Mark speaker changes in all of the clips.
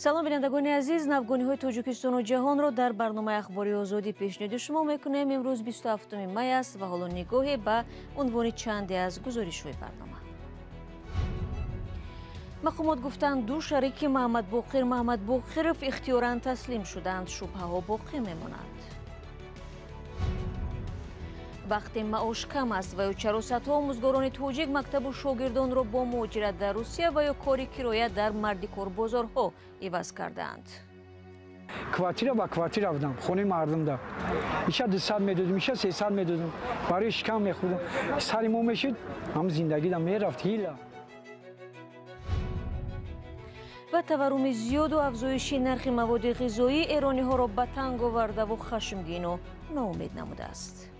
Speaker 1: Салом, бинандагони азиз. Навгониҳои Тоҷикистону ҷаҳонро дар барномаи Ахбори Озодӣ пешниҳоди шумо мекунем. Имрӯз 27 май аст ва ҳоло нигоҳе ба унвони чанде аз гузоришҳои барнома. Мақомот гуфтанд, ду шарики Маҳмадбоқир Маҳмадбоқиров ихтиёран таслим шуданд. Шубҳаҳо боқӣ мемонанд. Вақте маош кам аст ва ё чаро садҳо омӯзгорони тоҷик мактабу шогирдонро бо муҳоҷират дар Русия ва ё кори кироя дар мардикорбозорҳо иваз кардаанд?
Speaker 2: Квартира ба квартира будам, хонаи мардумда. Иша 200 медодум, иша 300 медодум, барои шикам мехӯрдум. Сари мо мешуд, ҳам зиндагида мерафт ҳила.
Speaker 1: Ва таварруми зиёду афзоиши нархи маводи ғизоӣ эрониҳоро ба танг овардаву хашмгину ноумед намудааст.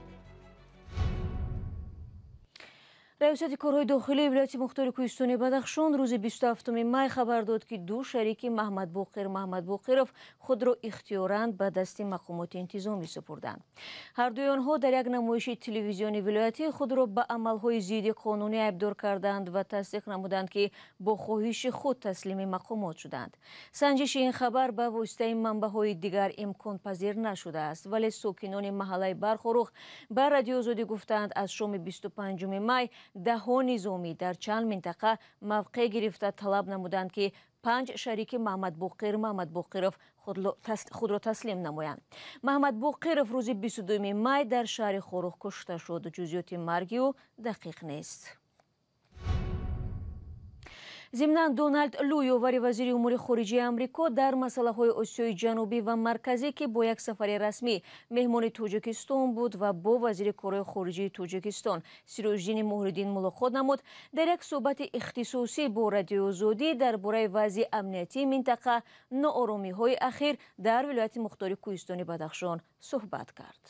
Speaker 1: Раёсати корҳои дохилии вилояти мухтори кӯҳистони Бадахшон рӯзи 27 май хабар дод, ки ду шарики Маҳмадбоқир Маҳмадбоқиров худро ихтиёран ба дасти мақомоти интизомӣ супурданд. Ҳардуи онҳо дар як намоиши телевизиони вилоятӣ худро ба амалҳои зидди қонунӣ айбдор карданд ва тасдиқ намуданд, ки бо хоҳиши худ таслими мақомот шуданд. Санҷиши ин хабар ба воситаи манбаъҳои дигар имконпазир нашудааст, вале сокинони маҳаллаи Бархорух ба Радиои Озодӣ гуфтанд, аз шоми 25 май даҳҳо низомӣ дар чанд минтақа мавқеъ гирифта талаб намуданд, ки панҷ шарики Маҳмадбоқир Маҳмадбоқиров худро таслим намоянд. Маҳмадбоқиров рӯзи 22 май дар шаҳри Хорух кушта шуд. Ҷузъиёти марги ӯ дақиқ нест. Зимнан, Доналд Лу, ёвари вазири умури хориҷии Амрико дар масъалаҳои Осиёи Ҷанубӣ ва Марказӣ, ки бо як сафари расмӣ меҳмони Тоҷикистон буд ва бо вазири корҳои хориҷии Тоҷикистон Сироҷиддини Муҳриддин мулоқот намуд, дар як суҳбати ихтисосӣ бо Радиои Озодӣ дар бораи вазъи амниятии минтақа, нооромиҳои ахир дар вилояти мухтори кӯҳистони Бадахшон суҳбат кард.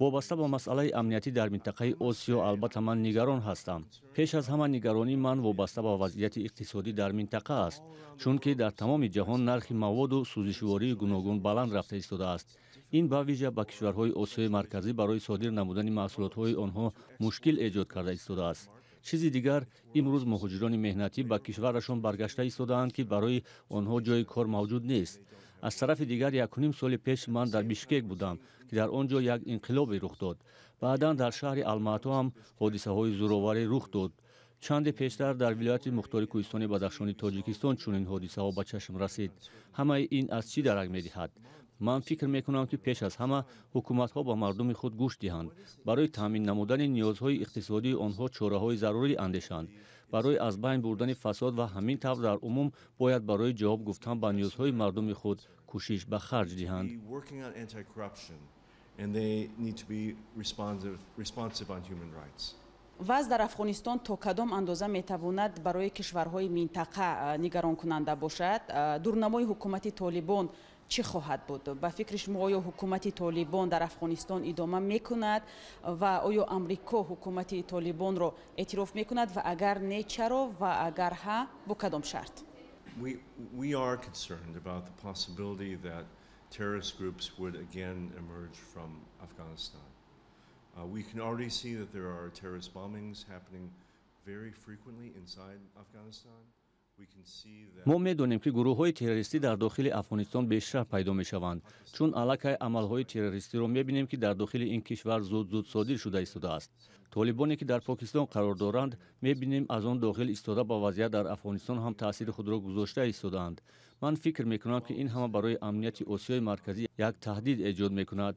Speaker 3: Вобаста ба масъалаи амниятӣ дар минтақаи Осиё, албатта, ман нигарон ҳастам. Пеш аз ҳама нигаронии ман вобаста ба вазъияти иқтисодӣ дар минтақа аст, чунки дар тамоми ҷаҳон нархи маводу сӯзишвории гуногун баланд рафта истодааст. Ин ба вижа ба кишварҳои Осиёи Марказӣ барои содир намудани маҳсулотҳои онҳо мушкил эҷод карда истодааст. Чизи дигар, имрӯз муҳоҷирони меҳнатӣ ба кишварашон баргашта истодаанд, ки барои онҳо ҷои кор мавҷуд нест. Аз тарафи дигар, 1,5 соли пеш ман дар Бишкек будам, ки дар он ҷо як инқилобе рух дод. Баъдан дар шаҳри Алмато ҳам ҳодисаҳои зӯроварӣ рух дод. Чанде пештар дар вилояти мухтори кӯҳистони Бадахшони Тоҷикистон чунин ҳодисаҳо ба чашм расид. Ҳамаи ин аз чӣ дарак медиҳад? Ман фикр мекунам, ки пеш аз ҳама ҳукуматҳо ба мардуми худ гӯш диҳанд, барои таъмин намудани ниёзҳои иқтисодии онҳо чораҳои зарурӣ андешанд, барои аз байн бурдани фасод ва ҳамин тавр дар умум бояд барои ҷавоб гуфтан ба ниёзҳои мардуми худ кӯшиш ба харҷ диҳанд.
Speaker 4: Вазъ дар Афғонистон то кадом андоза метавонад барои кишварҳои минтақа нигаронкунанда бошад? Дурнамои ҳукумати Толибон чӣ хоҳад буд? Ба фикри шумо, оё ҳукумати Толибон дар Афғонистон идома мекунад ва оё Амрико ҳукумати Толибонро эътироф мекунад ва агар не, чаро, ва агар ҳа, бо кадом шарт?
Speaker 5: We are concerned about the possibility that terrorist groups would again emerge from Afghanistan. We can already see that there are terrorist bombings happening very frequently inside Afghanistan.
Speaker 3: Мо медонем, ки гурӯҳҳои террористӣ дар дохили Афғонистон бештар пайдо мешаванд, чун аллакай амалҳои террористиро мебинем, ки дар дохили ин кишвар зуд-зуд содир шуда истодааст. Толибоне, ки дар Покистон қарор доранд, мебинем, аз он дохил истода ба вазъият дар Афғонистон ҳам таъсири худро гузошта истодаанд. Ман фикр мекунам, ки ин ҳама барои амнияти Осиёи Марказӣ як таҳдид эҷод мекунад.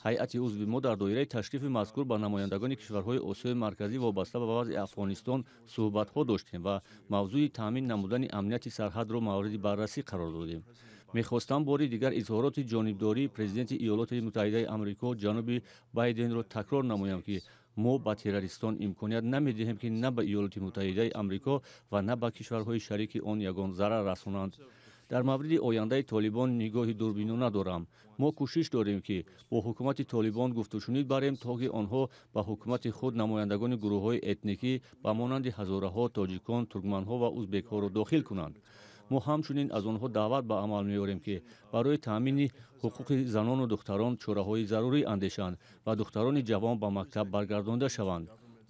Speaker 3: Ҳайати узви мо дар доираи ташрифи мазкур ба намояндагони кишварҳои Осиёи Марказӣ вобаста ба вазъи Афғонистон суҳбатҳо доштем ва мавзӯи таъмин намудани амнияти сарҳадро мавриди баррасӣ қарор додем. Мехостам бори дигар изҳороти ҷонибдории президенти Иёлоти Муттаҳидаи Амрико ҷаноби Байденро такрор намоям, ки мо ба террористон имконият намедиҳем, ки на ба Иёлоти Муттаҳидаи Амрико ва на ба кишварҳои шарики он ягон зарар расонанд. Дар мавриди ояндаи Толибон нигоҳи дурбинона дорам. Мо кӯшиш дорем, ки бо ҳукумати Толибон гуфтушунид барем, то ки онҳо ба ҳукумати худ намояндагони гурӯҳҳои этникӣ ба монанди ҳазораҳо, тоҷикон, туркманҳо ва узбекҳоро дохил кунанд. Мо ҳамчунин аз онҳо даъват ба амал меорем, ки барои таъмини ҳуқуқи занону духтарон чораҳои зарурӣ андешанд ва духтарони ҷавон ба мактаб баргардонда шаванд.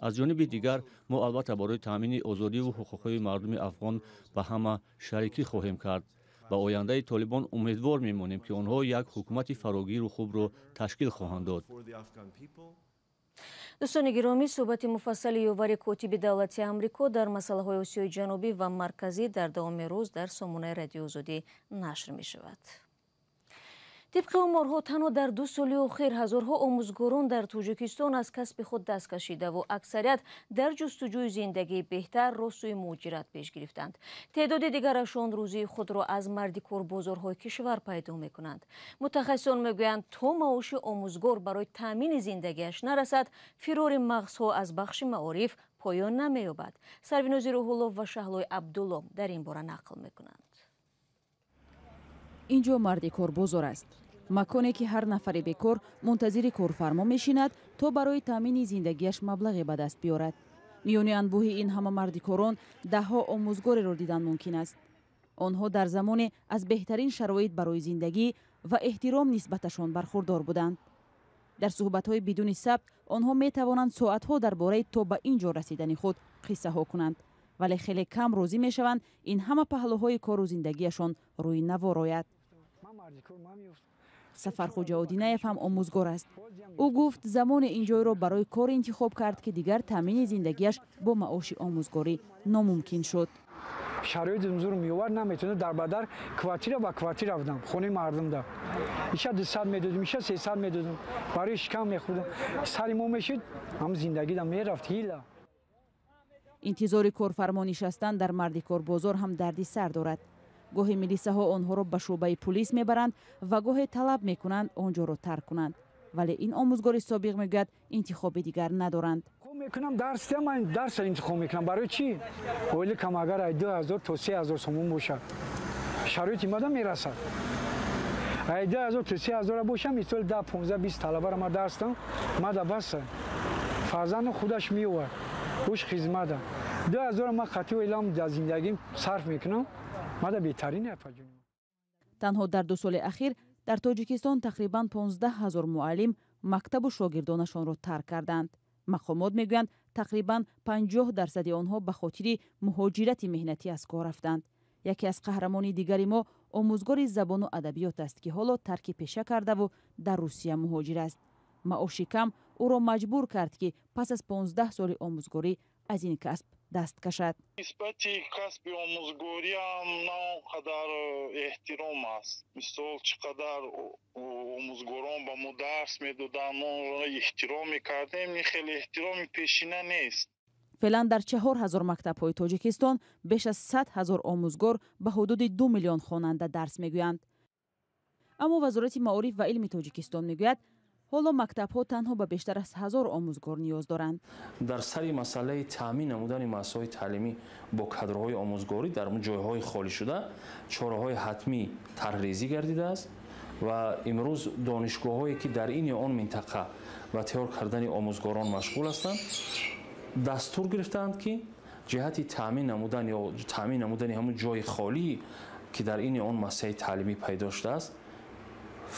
Speaker 3: Аз ҷониби дигар, мо албатта барои таъмини озодиву ҳуқуқҳои мардуми афғон ба ҳама шарикӣ хоҳем кард. Ба ояндаи Толибон умедвор мемонем, ки онҳо як ҳукумати фарогиру хубро ташкил хоҳанд дод.
Speaker 1: Дӯстони гиромӣ, суҳбати муфассали ёвари котиби давлати Амрико дар масъалаҳои Осиёи Ҷанубӣ ва Марказӣ дар давоми рӯз дар сомонаи Радиои Озодӣ нашр мешавад. Тибқи оморҳо, танҳо дар 2 соли охир ҳазорҳо омӯзгорон дар Тоҷикистон аз касби худ даст кашидаву аксарият дар ҷустуҷӯи зиндагии беҳтар ро сӯи муҳоҷират пеш гирифтанд. Теъдоди дигарашон рӯзии худро аз мардикорбозорҳои кишвар пайдо мекунанд. Мутахассисон мегӯянд, то маоши омӯзгор барои таъмини зиндагиаш нарасад, фирори мағзҳо аз бахши маориф поён намеёбад. Сарвинози Рӯҳуллов ва Шаҳлои Абдулло дар ин бора нақл мекунанд.
Speaker 4: Инҷо мардикорбозор аст, маконе ки ҳар нафари бекор мунтазири корфармо мешинад, то барои таъмини зиндагиаш маблағе ба даст биёрад. Миёни анбӯҳи ин ҳама мардикорон даҳҳо омӯзгореро дидан мумкин аст. Онҳо дар замоне аз беҳтарин шароит барои зиндагӣ ва эҳтиром нисбаташон бархурдор буданд. Дар суҳбатҳои бидуни сабт онҳо метавонанд соатҳо дар бораи то ба ин ҷо расидани худ қиссаҳо кунанд, вале хеле кам розӣ мешаванд ин ҳама паҳлӯҳои кору зиндагиашон рӯи навор ояд. Сафархоҷа Одинаев ҳам омӯзгор аст. Ӯ гуфт, замоне ин ҷойро барои кор интихоб кард, ки дигар таъмини зиндагиаш бо маоши омӯзгорӣ номумкин шуд.
Speaker 2: Шароити зур меовард, наметавонад дар бадар квартира ба квартира будам, хонаи мардумда. Иша 200 медодим, иша 300 медодим, барои шикам мехӯрдам. Сари мо мешид, ҳам зиндагида мерафт ҳила.
Speaker 4: Интизори корфармо нишастан дар мардикорбозор ҳам дарди сар дорад. Гоҳе милисаҳо онҳоро ба шӯъбаи пулис мебаранд ва гоҳе талаб мекунанд он ҷоро тарк кунанд. Вале ин омӯзгори собиқ мегӯяд, интихоби дигар надоранд.
Speaker 2: Мекунам дарс, ман дарсро интихоб мекунам. Барои чӣ? Оила кам агар ай 2000 то 3000 сомон бошад, шароити мада мерасад. Ай 2000 то 3000 бошам, мисол 10, 15, 20 талабаро ма дарс дам, мада баса. Фарзанду худаш меовард, уш хизмата. 2000 ма қатъи оилам дар зиндагим сарф мекунам, мада беҳтарин апаҷон.
Speaker 4: Танҳо дар 2 соли ахир дар Тоҷикистон тақрибан 15 ҳазор муаллим мактабу шогирдонашонро тарк карданд. Мақомот мегӯянд, тақрибан 50% онҳо ба хотири муҳоҷирати меҳнатӣ аз кор рафтанд. Яке аз қаҳрамони дигари мо омӯзгори забону адабиёт аст, ки ҳоло тарки пеша кардаву дар Русия муҳоҷир аст. Маоши кам ӯро маҷбур кард, ки пас аз 15 соли омӯзгорӣ аз ин касб даст кашад.
Speaker 6: Нисбати касби омӯзгориам на он қадар эҳтиром аст. Мисол, чӣ қадар омӯзгорон ба мо дарс медоданд, мо онро эҳтиром мекардем, ин хеле эҳтироми пешина нест.
Speaker 4: Феълан дар 4000 мактабҳои Тоҷикистон беш аз 100 ҳазор омӯзгор ба ҳудуди 2 миллион хонанда дарс мегӯянд. Аммо Вазорати маориф ва илми Тоҷикистон мегӯяд, ҳоло мактабҳо танҳо ба бештар аз 1000 омӯзгор ниёз доранд.
Speaker 7: Дар сари масъалаи таъмин намудани муассисаҳои таълимӣ бо кадрҳои омӯзгорӣ дар ҷойҳои холӣ шуда чораҳои ҳатмӣ тарҳрезӣ гардидааст ва имрӯз донишгоҳҳое ки дар ин ё он минтақа ба тайёр кардани омӯзгорон машғул ҳастанд, дастур гирифтаанд, ки ҷиҳати таъмин намудан ё таъмин намудани ҳамон ҷои холӣ ки дар ин ё он муассисаи таълимӣ пайдо шудааст,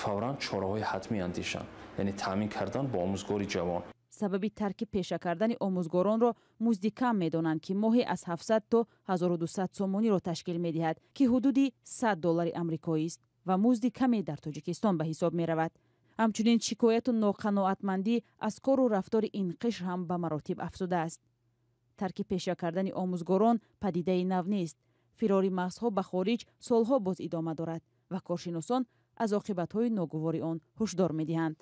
Speaker 7: фавран чораҳои ҳатмӣ андешанд, яъне таъмин кардан бо омӯзгори ҷавон.
Speaker 4: Сабаби тарки пеша кардани омӯзгоронро музди кам медонанд, ки моҳе аз 700 то 1200 сомониро ташкил медиҳад, ки ҳудуди 100 доллари амрикоист ва музди каме дар Тоҷикистон ба ҳисоб меравад. Ҳамчунин шикояту ноқаноатмандӣ аз кору рафтори ин қишр ҳам ба маротиб афзудааст. Тарки пеша кардани омӯзгорон падидаи нав нест. Фирори мағзҳо ба хориҷ солҳо боз идома дорад ва коршиносон аз оқибатҳои ногувори он ҳушдор медиҳанд.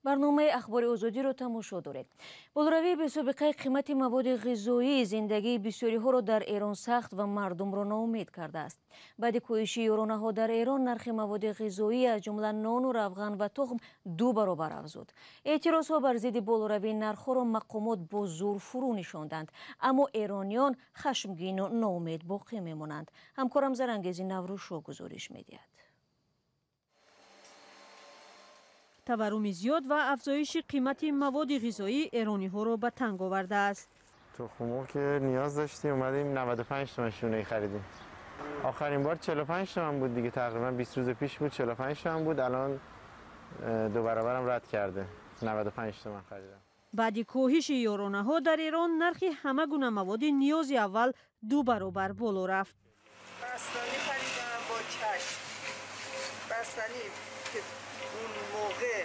Speaker 1: Барномаи Ахбори Озодиро тамошо доред. Болоравии бесобиқаи қимати маводи ғизоӣ зиндагии бисёриҳоро дар Эрон сахт ва мардумро ноумед кардааст. Баъди коҳиши ёронаҳо дар Эрон нархи маводи ғизоӣ аз ҷумла нону равған ва тухм 2 баробар афзуд. Эътирозҳо бар зидди болоравии нархҳоро мақомот бо зур фурӯ нишонданд, аммо эрониён хашмгину ноумед боқӣ мемонанд. Ҳамкорам Зарангези Наврӯзшо гузориш медиҳад.
Speaker 8: Таварруми зиёд ва афзоиши қимати маводи ғизоӣ эрониҳоро ба танг овардааст.
Speaker 9: тухмурғ ки ниёз доштем, омадем 95 تومن شونه خریدیم. آخرین بار 45 تومن بود دیگه، تقریبا 20 روز پیش بود 45 تومن بود، الان 2 برابرم رد کرده، 95 تومن خریدم.
Speaker 8: Баъди коҳиши ёронаҳо дар Эрон нархи ҳама гуна маводи ниёзи аввал 2 баробар боло рафт.
Speaker 10: Бастанӣ харидам бо чашм. Бастанӣ ки он موقع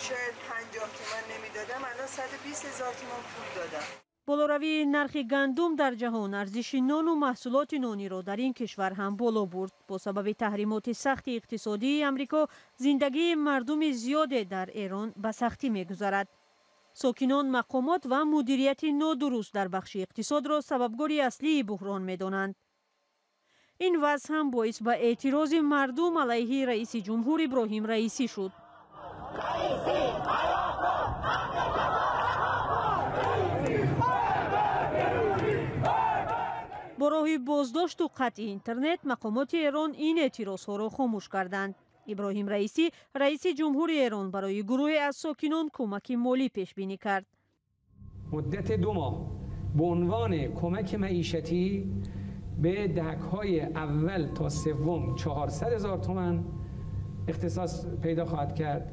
Speaker 10: шояд 50 تومان نمیدادم الان 120 هزار تومان پول دادم.
Speaker 8: Болоравии нархи гандум дар ҷаҳон арзиши нону маҳсулоти нониро дар ин кишвар ҳам боло бурд. Бо сабаби таҳримоти сахти иқтисодии Амрико зиндагии мардуми зиёде дар Эрон ба сахтӣ мегузарад. Сокинон мақомот ва мудирияти нодуруст дар бахши иқтисодро сабабгори аслии буҳрон медонанд. Ин вазъ ҳам боис ба эътирози мардум алайҳи раиси ҷумҳур Иброҳим Раисӣ шуд. Бо роҳи боздошту қатъи интернет мақомоти Эрон ин эътирозҳоро хомӯш карданд. Иброҳим Раисӣ раиси ҷумҳури Эрон барои гурӯҳе аз сокинон кӯмаки молӣ пешбинӣ кард.
Speaker 11: Муддати 2 моҳ به عنوان کمک معیشتی به دهک‌های اول تا سوم 400 هزار تومان اختصاص پیدا خواهد کرد.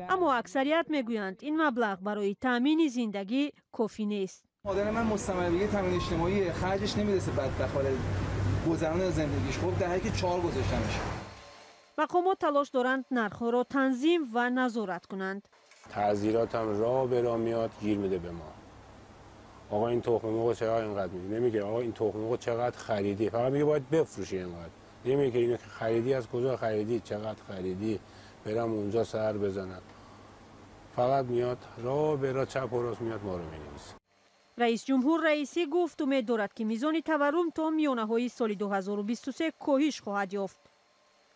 Speaker 8: اما аксарият мегӯянд ин маблағ барои таъмини зиндагӣ кофӣ нест.
Speaker 12: مادر من مستمری تامین اجتماعی خرجش نمیرسه بدبخت گذران زندگیش. خب دهک 4 گذاشتمش.
Speaker 8: Мақомот талош доранд нархҳоро танзим ва назорат кунанд.
Speaker 13: تعزیرات هم راه به راه میاد گیر میده به ما. آقا این تخم مرغ چرا اینقدر میدی؟ نمیگه آقا این تخم مرغ چقدر خریدی، فقط میگه باید بفروشی اینقدر. نمیگه اینو که خریدی از کجا خریدی، چقدر خریدی، برم اونجا سر بزنم. فقط میاد راه به راه چپ و راست میاد ما رو مینویسه.
Speaker 8: Раис ҷумҳур Раисӣ гуфт умед дорад ки мизони таваррум то миёнаҳои соли 2023 коҳиш хоҳад ёфт.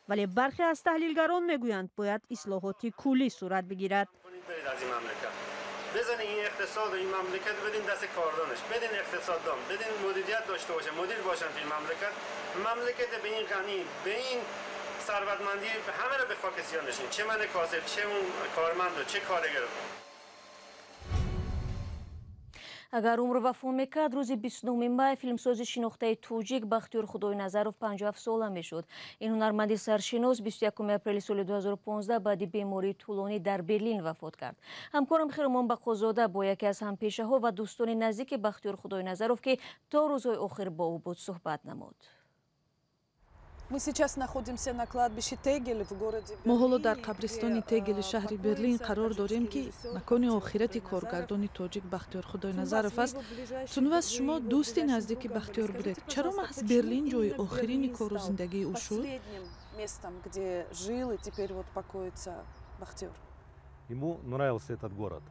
Speaker 8: Вале бархе аз таҳлилгарон мегӯянд бояд ислоҳоти куллӣ сурат бигирад.
Speaker 14: بزنین این اقتصاد و این مملکت بدین دست کاردانش، بدین اقتصاددان، بدین مدیریت داشته باشه، مدیر باشن توی مملکت. مملکت به این غنی، به این ثروتمندی همه رو به خاک سیاه نشین، چه من کاسب، چه اون کارمند و چه کارگر.
Speaker 1: Агар умр вафо мекард, рӯзи 29 май филмсози шинохтаи тоҷик Бахтиёр Худойназаров 57 сола мешуд. Ин ҳунарманди саршинос 21 апрели соли 2015 баъди бемории тӯлонӣ дар Берлин вафот кард. Ҳамкорам Хиромон Бақозода бо яке аз ҳампешаҳо ва дӯстони наздики Бахтиёр Худойназаров, ки то рӯзҳои охир бо ӯ буд, суҳбат намуд.
Speaker 15: Мы сейчас находимся на кладбище Тегель в городе
Speaker 16: Мо ҳоло дар қабристони Тегели шаҳри Берлин қарор дорем, ки макони охирати коргардони тоҷик Бахтиёр Худойназаров аст. Сунваз, шумо дӯсти наздики Бахтиёр будед. Чаро маҳз Берлин ҷои охирини кору зиндагии ӯ шуд?
Speaker 15: Местом, где жил и теперь вот покоится Бахтиёр.
Speaker 17: Ему нравился этот город.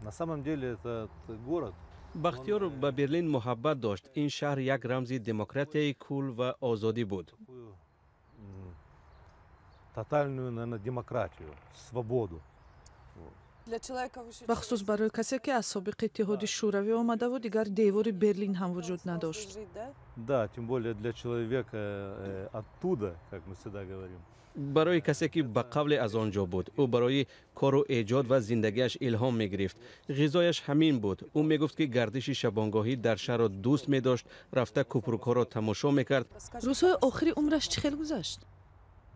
Speaker 17: На самом деле этот город
Speaker 18: Бахтиёр ба Берлин муҳаббат дошт. Ин шаҳр як рамзи демократияи кул ва озодӣ буд.
Speaker 17: Тотальную, наверное, демократию, свободу.
Speaker 16: Бахусус барои касе, ки аз собиқи Иттиҳоди Шӯравӣ омадаву дигар девори Берлин ҳам вуҷуд надошт.
Speaker 17: Да, тем более для человека оттуда, как мы всегда говорим.
Speaker 18: Барои касе, ки ба қавле аз он ҷо буд. Ӯ барои кору эҷод ва зиндагиаш илҳом мегирифт. Ғизояш ҳамин буд. Ӯ мегуфт, ки гардиши шабонгоҳӣ дар шаҳрро дӯст медошт, рафта кӯпрукҳоро тамошо мекард.
Speaker 16: Рӯзҳои охири умраш чӣ хел гузашт?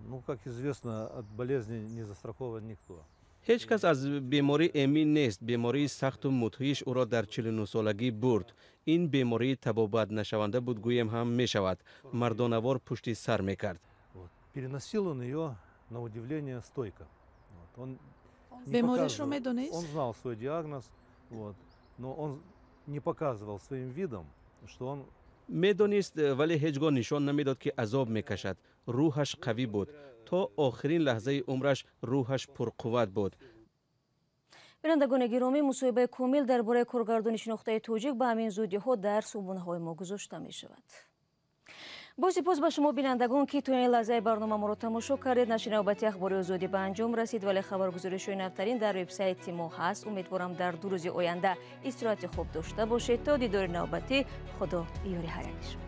Speaker 17: Ну, как известно, от болезни не застрахован никто.
Speaker 18: Ҳеҷ кас аз беморӣ эмин нест. Бемории сахту мудҳиш ӯро дар 49-солагӣ бурд. Ин бемории табобатнашаванда буд, гӯем ҳам мешавад. Мардонавор пушти сар мекард.
Speaker 17: Переносил он ее, на удивление, стойко. Он
Speaker 16: Бемориашро медонист?
Speaker 17: Он знал свой диагноз, вот, но он не показывал своим видом, что он
Speaker 18: Медонист, вале ҳеҷ гоҳ нишон намедод, ки азоб мекашад. Рӯҳаш қавӣ буд. То охирин лаҳзаи умраш рӯҳаш пурқувват буд.
Speaker 1: Бинандагони гиромӣ, мусоҳибаи комил дар бораи коргардони шинохтаи тоҷик ба ҳамин зудиҳо дар субунаҳои мо гузошта мешавад. Боз сипос ба шумо бинандагон, ки то ин лаҳзаи барнома моро тамошо кардед. Нашри навбати Ахбори Озодӣ ба анҷом расид, вале хабаргузоришҳои навтарин дар вебсайти мо ҳаст. Умедворам, дар 2 рӯзи оянда истироҳати хуб дошта бошед. То дидори навбатӣ, Худо ёри ҳар яки шумо.